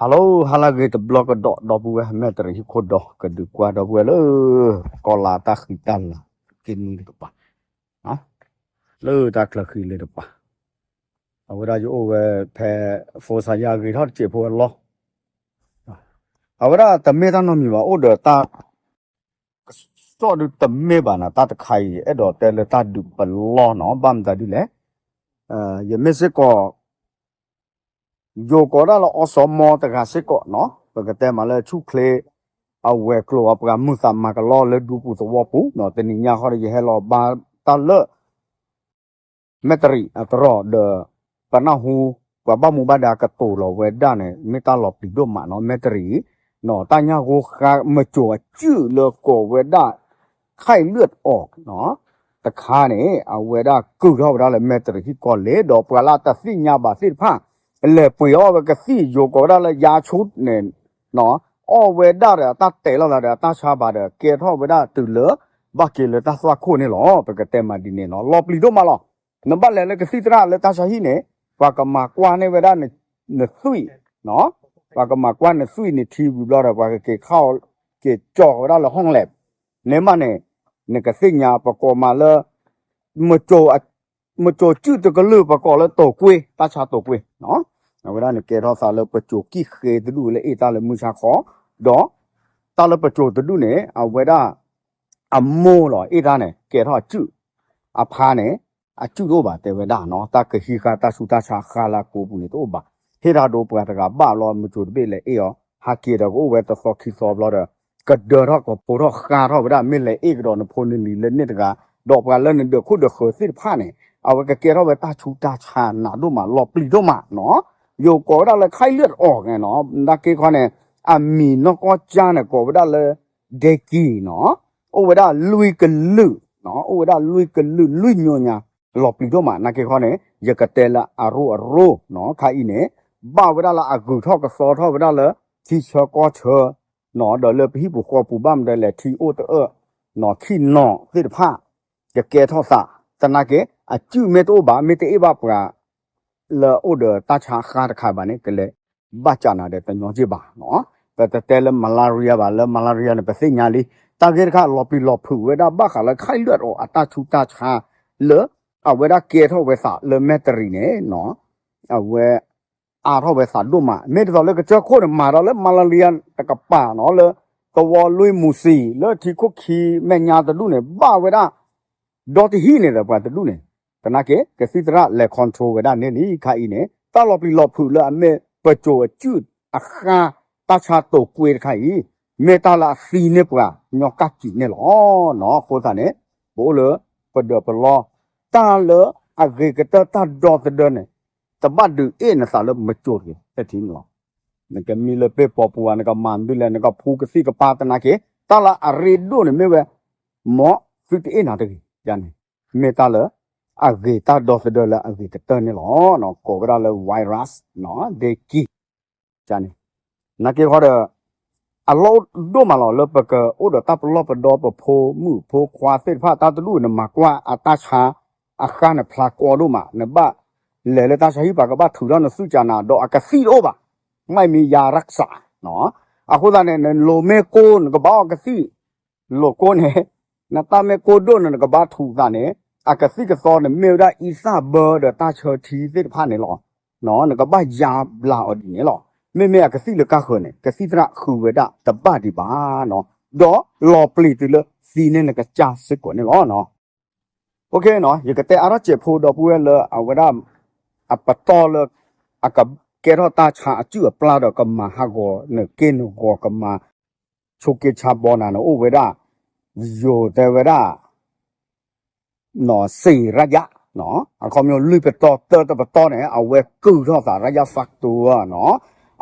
Hello ဟါလၢအဂ့ၤတဘျီကဒီး ဒီပုၢ်ဝဲၢ်မဲၣ်တရံးဟံၣ်ခိၣ်ဒီး ကဒုးကွၢ်ဒီပုၢ်ဝဲၢ်လၢ ကီၢ်လၢ်တၢ်ဃံတၢ်လၤ က့နွံတကပၤ, လၢတၢ်ချၢဃံလၢတကပၤ, အဝဲဒၣ်ယအိၣ်ဝဲဖဲ ဖိစါယါဂ့ၤထီၣ်တစဲးဖိအလီၢ်, အဝဲဒၣ်တမ့ၢ်တၢ်နီတမံၤဘၣ် အိၣ်ဒီးတၢ် ကစီၣ်ဒုတမ့ၢ်ဘၣ်နၤ တၢ်တခါအံၤ အဲၣ်ဒိးတဲလၢတၢ်ဒုးပလီၢ်နီၤ ဘၣ်မတၤဒ်လဲၣ်, ယမ့ၢ်စ့ၢ်ကီး ယိၤကိးဒၣ်လၢအီစီမီတဂၤစ့ၢ်ကီးနီၤ ပကတဲမးလၢဆူၣ်ချ့ အဝဲၤကျိၤအပှၤမုၢ်သးမၤကလီလၢဒူပူၤသဝီပူၤနီၤ တနံၤညါဃီဒီး ယဟဲလီၤဘါတၢ်လၢ မဲၣ်တရံးအတရီၢ်ဒီး ပနၢ်ဟူ ပှၤဘၣ်မူဘၣ်ဒါကတိၤလီၤဝဲဒၣ်န့ၣ် မ့ၢ်တၢ်လီၤပျံၤဒိၣ်မးနီၤ မဲၣ်တရံး နီၤတၢ်ညၣ်ဂိဃါမစိၤအစုၣ်လၢကိးဝဲဒၣ် ခဲလၢာ်အီၤနီၤ တခါန့ၣ် အဝဲဒၣ်ကုၢ်ထီၣ်ဝဲဒၣ်လၢမဲၣ်တရံးဟံၣ်ကီၢ်လ့ ဒီးပှၤလၢအတသ့ၣ်ညါဘၣ်သ့ၣ်တဖၣ် လဲၤပှ့ၤအီၣ်ဝဲကသံၣ် ယိၤကိးဝဲဒၣ်လၢယါဆူၣ်န့ၣ် အီၣ်ဝဲဒၣ်ဒီးအတၢ်တဲာ်လီၤသးဒီးအတၢ်ဆါဘၣ်ဒီး ကဲထီၣ်ဝဲဒၣ်တုၤလၢ ဘၣ်က့ၤလၢတၢ်သွၣ်ခိၣ်န့ၣ်လီၤ ပကတဲမးဒ်န့ၣ်နီၤ လီၤပျံၤဒိၣ်မးလီၤ နဘၣ်လဲၤလၢကသံၣ်သရၣ်လၢတၢ်ဆါဟံၣ်န့ၣ် ပှၤကမၤကွၢ်န့ၢ်ဝဲဒၣ် နသွံၣ်, ပှၤကမၤကွၢ်နသွံၣ်နထံဝံၤဘျီဒီး ပှၤကက့ၤခီၣ် က့ၤကၠီၤဝဲဒၣ်လၢ homeless န့ၣ်မးန့ၣ် နကသ့ၣ်ညါပကိးမးလၢ မစိၤစုၣ်တကလုာ်ပကိးလၢတိာ်ကွ့ တၢ်ဆါတိာ်ကွ့ အဝဲဒၣ်န့ၣ်ကဲထီၣ်သးလၢပစိၤကံၢ်ဃ့တဒူၣ်လၢအ့ၣ်တၢ်လၢမုၢ်ဆါခီ ဒီး တၢ်လၢပစိၤတဒူၣ်န့ၣ် အဝဲဒၣ် အမိၢ်လီၤအ့ၣ်တၢ်န့ၣ် ကဲထီၣ်အစုၣ်, အဖါန့ၣ် အစုၣ်တအိၣ်ဘၣ်တဲဝဲဒၣ်နီၤ တၢ်ကဟံးဃာ်တၢ်ဆူးတၢ်ဆါဃာ်လၢအကိာ်ပူၤန့ၣ်တအိၣ်ဘၣ်, ဟ့ၣ်တၢ်ဒိပှၤတဂၤဘၣ်လီၤ မစိၤတဘ့ၣ်လဲၤအ့ၣ်အီၤ ဟးက့ၤဒီးကအိၣ်ဝဲတသီခံသီဘျီဒီး ကဒၢထီၣ်ကဖိးထီၣ်ဃာ်ထီၣ်ဝဲဒၣ် မ့ၢ်လဲၤအ့ၣ်ကဒီးနဖိနလံၤလၢန့ၣ်တဂၤ, ဒီးပှၤလၢနဒၢးခိၣ်ဒၢးဃၢၤသ့ၣ်တဖၣ်န့ၣ် အဝဲကကဲထီၣ်ဝဲတၢ်ဆူးတၢ်ဆါနးဒိၣ်မးလီၤပျံၤဒိၣ်မးနီၤ, ယိၤကိးဝဲဒၣ်လၢခဲလၢာ်အီၤနီၤ နာ်က့ခီန့ၣ် အမံၤနီၢ်ကီၢ်ကၠၢန့ၣ် ကိးဝဲဒၣ်လၢ ဒဲကံနီၤ, အိၣ်ဝဲဒၣ်လွံၢ်ကလုာ်, အိၣ်ဝဲဒၣ်လွံၢ်ကလုာ်လွံၢ်မျိုးညါ လီၤပျံၤဒိၣ်မး နာ်က့ခီန့ၣ် ယကတဲလၢအရိအရိနီၤ ခါအံၤန့ၣ် ဘၣ်ဝဲဒၣ်လၢအဂုၤထီၣ်ကသီထီၣ်ဝဲဒၣ်လၢ ထံဆၢကီၢ်ဆၢနီၤ ဒီးလၢပဟံၣ်ပူၤဃီပူၤဘၣ်မနုၤလဲၣ် ထံအိၣ်တအၢနီၤ ခံနီၤသ့ၣ်တဖၣ် ကကဲထီၣ်သး သနာ်က့ အစုၣ်မ့ၢ်တအိၣ်ဘၣ် မ့ၢ်တအ့ၣ်ဘၣ်ပှၤ လၢအအိၣ်ဒီးတၢ်ဆါအဃာ်တခါဘၣ်န့ၣ် ကလဲၤဘၣ်ကးနၤဒီးတညီက့ၢ်ဘၣ်နီၤ, ပတတဲလၢ malaria ဘၣ် လၢ malaria န့ၣ် ပသ့ၣ်ညါလံ, တၢ်ဂ့ၢ်တခါလီၤပျံၤလီၤဖုးဝဲဒၣ်ဘၣ်ဃးလၢခဲလၢာ်အီၤအတၢ်ဆူးတၢ်ဆါ လၢအဝဲဒၣ်ကဲထီၣ်ဝဲသးလၢမဲၣ်တရံးန့ၣ်နီၤ, အဝဲ အါထီၣ်ဝဲသးဒိၣ်မး မ့ၢ်ဒ်သိးလၢကစၢၢ်ခိၣ်န့ၣ် မၤဒီးလၢ malaria တကပၤနီၤ လၢ သဝီလွံၢ်မူၤစံၤ လၢထံခိၣ်ခံမဲာ်ညါတဒူၣ်န့ၣ် ဘၣ်ဝဲဒၣ် ဒီတဟံၣ်န့ၣ်ဒီးပှၤတဒူၣ်န့ၣ်, သနာ်က့ ကသံၣ်သရၣ်လဲၤ control ဝဲဒၣ်န့ၣ်လံ ခါအံၤန့ၣ် တၢ်လီၤပျံၤလီၤဖုးလၢအမ့ၢ်ပစိၤအစုၣ်အဃာ် တၢ်ဆါတိာ်ကွ့တခါအံၤ မ့ၢ်တၢ်လၢအသံန့ၢ်ပှၤ ညီကၢ်စံးန့ၣ်လီၤနီၤ, အဃိသတးန့ၣ် ပအိၣ်လၢ ပဒၢးပလီၢ် တၢ်လၢအဂ့ၤကတၢၢ်တၢ်ဒီသဒၢန့ၣ် တဘၣ်ဒုးအ့ၣ်နသးလၢမစိၤတဂ့ၤ တထံၣ်န့ၣ်လီၤ. နကမံလၢပ့ၢ်ပီပူၤဧါ နကမၤမနုၤလဲၣ် နကဖှူကသံၣ်ကပၤသနာ်က့ တၢ်လၢအရ့ဒိၣ်န့ၣ်မ့ၢ်ဝဲ မ်သုတအ့ၣ်နၤတဂ့ၤန့ၣ် မ့ၢ်တၢ်လၢ အဂ့ၤတၢ်ဒီသဒၢလၢအဂ့ၤကတၢၢ်န့ၣ်လီၤ. ကိးဝဲဒၣ်လၢ virus န့ၣ် ဒဲကံ န့ၣ် နာ်က့ခီဒီး အလီၢ်ဒိၣ်မးလီၤ လၢပကအိၣ်ဒီးတၢ်ပလီၢ်ပဒီ ပဖိမုၣ်ဖိခွါသ့ၣ်တဖၣ် တၢ်တဒူၣ်န့ၣ် မၤကွၢ်အတၢ်ဆါ အဃၢ်န့ၣ်ဖျါကီဒိၣ်မး နဘၣ်လဲၤလၢတၢ်ဆါဟံၣ်ပှၤကဘၣ်ထုးထီၣ်နသွံၣ်ကၢနၤ ဒီးအကသံၣ်တအိၣ်ဘၣ် မ့ၢ်မံယၤရၢၣ်စး အဃိသတးန့ၣ် နလိၤမ့ၢ်ကိၢ် နကဘၣ်အီၣ်ကသံၣ် လိၤကိၢ်န့ၣ် နတၢ်မ့ၢ်ကိၢ်ဒိၣ်န့ၣ် နကဘၣ်ထုးသးန့ၣ် အကသံၣ်ကသီန့ၣ် မ့ၢ်ဝဲဒၣ်အံသၣ်ဘၢဒီးတၢ်ဆၢထံသ့ၣ်တဖၣ်န့ၣ်လီၤ. နကဘၣ်ယါဘျါအီၤဒ်န့ၣ်လီၤ. မ့မ့ၢ်အကသံၣ်လၢကါဃၢၤန့ၣ် ကသံၣ်သရၣ်ဃုဝဲဒၣ်တဘၣ်ဒံးဘၣ်နီၤ ဒီးလီၤပျံၤတုၤလၢသံန့ၣ်နကစၢ်စ့ၢ်ကီးန့ၣ်လီၤ. ယကတဲအါထီၣ်စဲးဖိဒီပုၢ်ဝဲၢ်လၢအဝဲဒၣ် အပတီၢ်လၢ အကကဲထီၣ်တၢ်ဆါအစုၣ်အပျၢ်ဒီးကမၤဟးဂီၤနက့ၢ်နဂီၤကမၤ ဆိးက့ဆါဘီနၤန့ၣ် အိၣ်ဝဲဒၣ် ယိၤတဲဝဲဒၣ် နီၤ စံးရၣ်ယၣ် အခီပညီလွံၢ်ပတီၢ်တၢတပတီၢ်န့ၣ် အဝဲကုၢ်ထီၣ်သးရၣ်ယၣ် factor နီၤ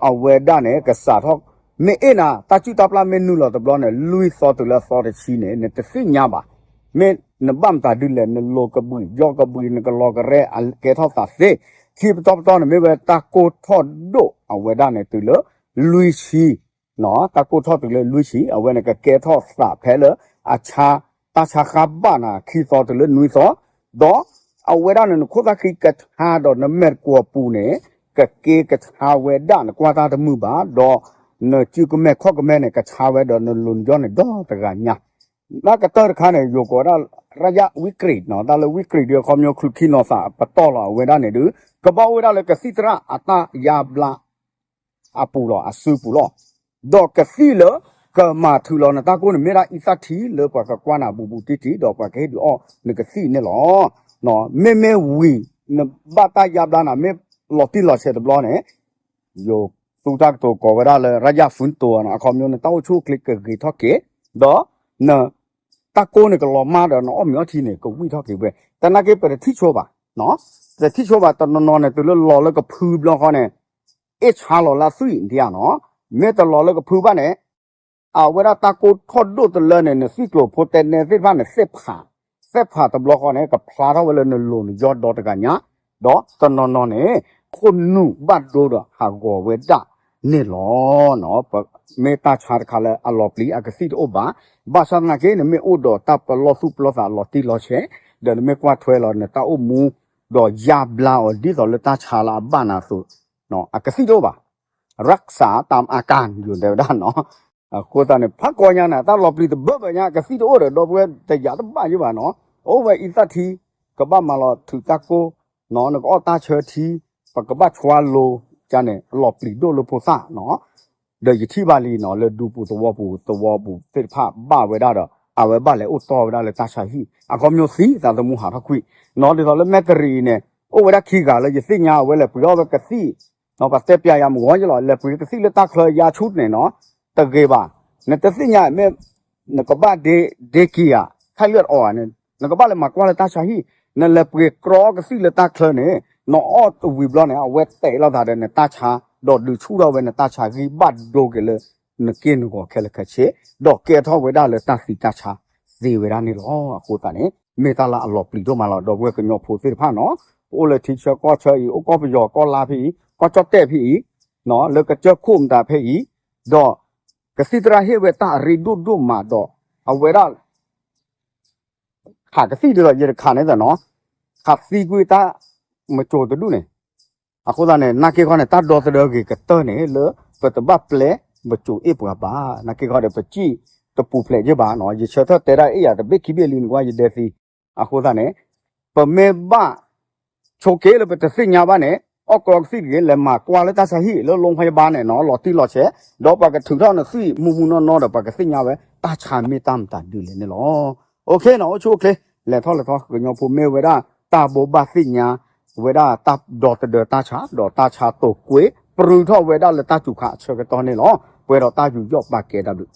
အဝဲဒၣ်န့ၣ် ကစးထီၣ် မ့ၢ်အ့ၣ်နၤ တၢ်စုၣ်တၢ်ပျၢ်မ့ၢ်နုာ်လီၤတဘျီန့ၣ် လွံၢ်သီတုၤလၢအသီတဆံန့ၣ် နတသ့ၣ်ညါဘၣ်. မ့ၢ်နဘၣ်မတၤဒ်လဲၣ် နလိၤကဘှံး ယီၢ်ကဘှံး နကလီၤကရဲ အကဲထီၣ်သးသ့. ခံပတီၢ်ပတီၢ်န့ၣ် မ့ၢ်ဝဲတၢ်ကိၢ်ထီၣ်ဒိၣ် အဝဲဒၣ်န့ၣ်တုၤလၢ လွံၢ်ဆံ တၢ်ကိၢ်ထီၣ်တုၤလၢလွံၢ်ဆံ အဝဲန့ၣ်ကကဲထီၣ်သးဖဲလၢ အဆါ တၢ်ဆါဃါဘၣ်နၤ ခံသီတုၤလၢနွံသီ, ဒီးအဝဲဒၣ်န့ၣ် နခိၣ်သၣ်ဃံကဆါဒီးနမဲာ်တကွီၤပူၤန့ၣ် ကက့ၤကဆါဝဲဒၣ် နကွၢ်တၢ်တမုာ်ဘၣ် ဒီးနစုကမဲာ်ခီၣ်ကမဲာ်န့ၣ် ကဆါဝဲဒီးနလိၤနယီန့ၣ်ဒီတဂၤညါ. လၢကတၢၢ်တခါန့ၣ် ယိၤကိးဝဲဒၣ် ရယဝံကရံးနီၤ, တၢ်လၢဝံကရံးဒီး အခီပညီချုးခံနီၤသးပတီၢ်လီၤ အဝဲဒၣ်န့ၣ်ဒီး ကဘၣ်အိၣ်ဝဲဒၣ်လၢကသံၣ်သရၣ်အတၢ်ယါဘျါ အပူၤလီၤ အစုပူၤလီၤ. ဒီးကသံၣ်လၢကမၤထုးလီၤနတၢ်ကိၢ်န့ၣ် မ့ၢ်ဒၣ်အံသၣ်ထံလၢပှၤကကွၢ်နၤဘူးဘူးတံၢ်တံၢ် ဒီးပှၤကဟ့ၣ်ဒုးအီၣ်နကသံၣ်န့ၣ်လီၤ. မ့မ့ၢ်ဝံၤ နဘၣ်တၢ်ယါဘျါနၤ မ့ၢ်လီၤတံၢ်လီၤဆဲးတဘျီန့ၣ် ယိၤသူတၢ်ကတိၤကိးဝဲဒၣ်လၢ ရယၣ်ဖုၣ်တိၤနီၤ, အခီပညီနတၢ်အိၣ်ဆူၣ်အိၣ်ချ့ကဂ့ၤထီၣ်က့ၤ, ဒီးန တၢ်ကိၢ်န့ၣ်ကလီၤမၢ်ဒီး နအီၣ်မ့ၤအီထံန့ၣ် ကဝံၣ်ထီၣ်က့ၤဝဲ. သနာ်က့ ပတထံၣ်ဆိဘၣ်, တထံၣ်ဆိဘၣ် တနီၤနီၤန့ၣ် တုၤလၢလီၤလၢကဖုဘျီဃီန့ၣ် အ့ၣ်ဆါလီၤလၢအသွံၣ်ဒံးဧါနီၤ. မ့ၢ်တလီၤလၢကဖုဘၣ်န့ၣ် အဝဲဒၣ်တၢ်ကိၢ်ထီၣ်ဒိၣ်တလၢန့ၣ် နသွံၣ်ကျိၤဖိတဲနဲသ့ၣ်တဖၣ်န့ၣ် သ့ၣ်ဖး, သ့ၣ်ဖးတဘျီဃီန့ၣ် ကဖျါထီၣ်ဝဲလၢနလိၤနယီဒီတဂၤညါ, ဒီးတနီၤနီၤန့ၣ် ခိၣ်နူာ်ဘၣ်ဒိဒီးဟးဂီၤဝဲဒၣ်န့ၣ်လီၤ. မ့ၢ်တၢ်ဆါတခါလၢအလီၤပျံၤ အကသံၣ်တအိၣ်ဘၣ်. ဘၣ်ဆၣ်သနာ်က့ နမ့ၢ်အိၣ်ဒီးတၢ်ပလီၢ်သူၣ်ပလီၢ်သးလီၤတံၢ်လီၤဆဲး ဒီးနမ့ၢ်ကွၢ်ထွဲလီၤနတၢ်အိၣ်မူ ဒီးယါဘျါအီၤဒ်သိးလၢတၢ်ဆါလၢအဘၣ်နၤအသိး အကသံၣ်တအိၣ်ဘၣ်. ရၢၣ်စးတၢ်အကၢၣ် ယိၤတဲဝဲဒၣ်နီၤ. အဃိသတးန့ၣ် ဖးကီညါန့ၣ် တၢ်လီၤပျံၤတဘၢဘၢညါ အကသံၣ်တအိၣ်ဒီး ဒီပုၢ်ဝဲၢ်တယာ်တဘၣ်ယဘၣ်နီၤ. အိၣ်ဝဲအံသၣ်ထံ ကဘၣ်မၤလီၤထုးတၢ်ကိၢ်နီၤ, နကအီၣ်တၢ်ဆၢထံ, ပကဘၣ်ဆွါလိၤ ကန့ၣ် အလီၤပျံၤဒိၣ်လၢဖိသၣ်နီၤ. ဒီးယထံၣ်ဘၣ်လံနီၤ လၢဒူပူၤသဝီပူၤ သဝီပူၤသ့ၣ်တဖၣ်ဘၣ်ဝဲဒၣ်ဒီး အဝဲဘၣ်လဲၤအိၣ်တီၢ်ဝဲဒၣ်လၢတၢ်ဆါဟံၣ် အခီပညီသံသးသမူဟးထီၣ်ကွံာ်နီၤ. ဒ်သိးလၢမဲၣ်တရံးအံၤန့ၣ် အိၣ်ဝဲဒၣ်ခံဂၤလၢယသ့ၣ်ညါ အဝဲလဲၤပှ့ၤအီၣ်ဝဲကသံၣ်နီၤ, ပှၤတဲပျးယၤမုၢ်ဂီၤယလီၤ လဲၤပှ့ၤကသံၣ်လၢတၢ်ချၢယါဆူၣ်န့ၣ်နီၤ, တဂ့ၤဘၣ်. နတသ့ၣ်ညါမ့ၢ် နကဘၣ်ဒ့က့ၤဧါ ခဲလၢာ်အီၤဧါန့ၣ် နကဘၣ်လဲၤမၤကွၢ်လၢတၢ်ဆါဟံၣ်, နလဲၤပှ့ၤကြီကသံၣ်လၢတၢ်ချၢန့ၣ် နအီၣ်တဝံၤဘျီန့ၣ် အဝဲတဲာ်လိာ်သးဒီးနတၢ်ဆါ ဒီးဒုးဆူၣ်ထီၣ်ဝဲနတၢ်ဆါဂံၢ်ဘၣ်ဒိက့ၤလၢ နက့ၢ်နဂီၤခဲလၢာ်ခဲဆ့ ဒီးကဲထီၣ်ဝဲဒၣ်လၢတၢ်သံတၢ်ဆါသ့ဝဲဒၣ်န့ၣ်လီၤ. အဃိသတးန့ၣ် မ့ၢ်တၢ်လၢအလီၤပျံၤဒိၣ်မးလီၤ. ဒီပုၢ်ဝဲၢ်ကညီဖိသ့ၣ်တဖၣ်နီၤ ပအိၣ်လၢထံဆၢကီၢ်ဆၢအံၤ အိၣ်ကီၢ်ပယီၤကီၢ်လါဖဲအံၤ ကီၢ်ကၠီၣ်တဲၣ်ဖဲအံၤ လၢကစၢၢ်ခိၣ်မတၤဖဲအံၤ ဒီး ကသံၣ်သရၣ်ဟ့ၣ်ဝဲတၢ်အရ့ဒိၣ်ဒိၣ်မးဒီး အဝဲဒၣ် ခးကသံၣ်ဒ်သိးယတခးန့ၣ်နီၤ, ခးသံကွံာ်တၢ်မကိၤတဒူၣ်န့ၣ်, အဃိသတးန့ၣ် နာ်က့ခီန့ၣ် တၢ်ဒီသဒၢဂ့ၤကတၢၢ်န့ၣ် လၢပတဘၣ်ပျဲမကိၤအ့ၣ်ပှၤဘၣ်. နာ်က့ခီဒီး ပစံၣ်တပူၤဖျဲးယဘၣ်နီၤ, ယဆၢထၢၣ်တဲဒၣ်အ့ၣ်ယၤတဘ့ၣ်ခံဘ့ၣ်လံ နကွၢ်ယဒဲသံ, အဃိသတးန့ၣ် ပမ့ၢ်ဘၣ် ဆိးက့လၢပတသ့ၣ်ညါဘၣ်န့ၣ် အီၣ်ကြီကသံၣ်တဂ့ၤ လဲၤမၤကွၢ်လၢတၢ်ဆါဟံၣ်လၢ โรงพยาบาล န့ၣ်နီၤ လီၤတံၢ်လီၤဆဲး, ဒီးပှၤကထုးထီၣ်နသွံၣ်မူမူနီၢ်နီၢ်ဒီး ပှၤကသ့ၣ်ညါဝဲ တၢ်ဆါမ့ၢ်တၢ်မတၤဒုးလဲၣ်န့ၣ်လီၤ. အိၣ်ခ့နီၤ အိၣ်ဆူၣ်အိၣ်ချ့ လဲၤထီၣ်လဲၤထီ ကညီဖိမ့ၢ်ဝဲဒၣ် တၢ်ဘိးဘၣ်သ့ၣ်ညါ ဝဲဒၣ်တၢ်ဒီသဒၢတၢ်ဆါ ဒီးတၢ်ဆါတိာ်ကွံာ် ပြူထီၣ်ဝဲဒၣ်လၢတၢ်စူၤခါအဆၢကတီၢ်န့ၣ်လီၤ. ပှဲၤဒီးတၢ်ယူးယီၣ်ပာ်ကဲတၢ်ဘျုး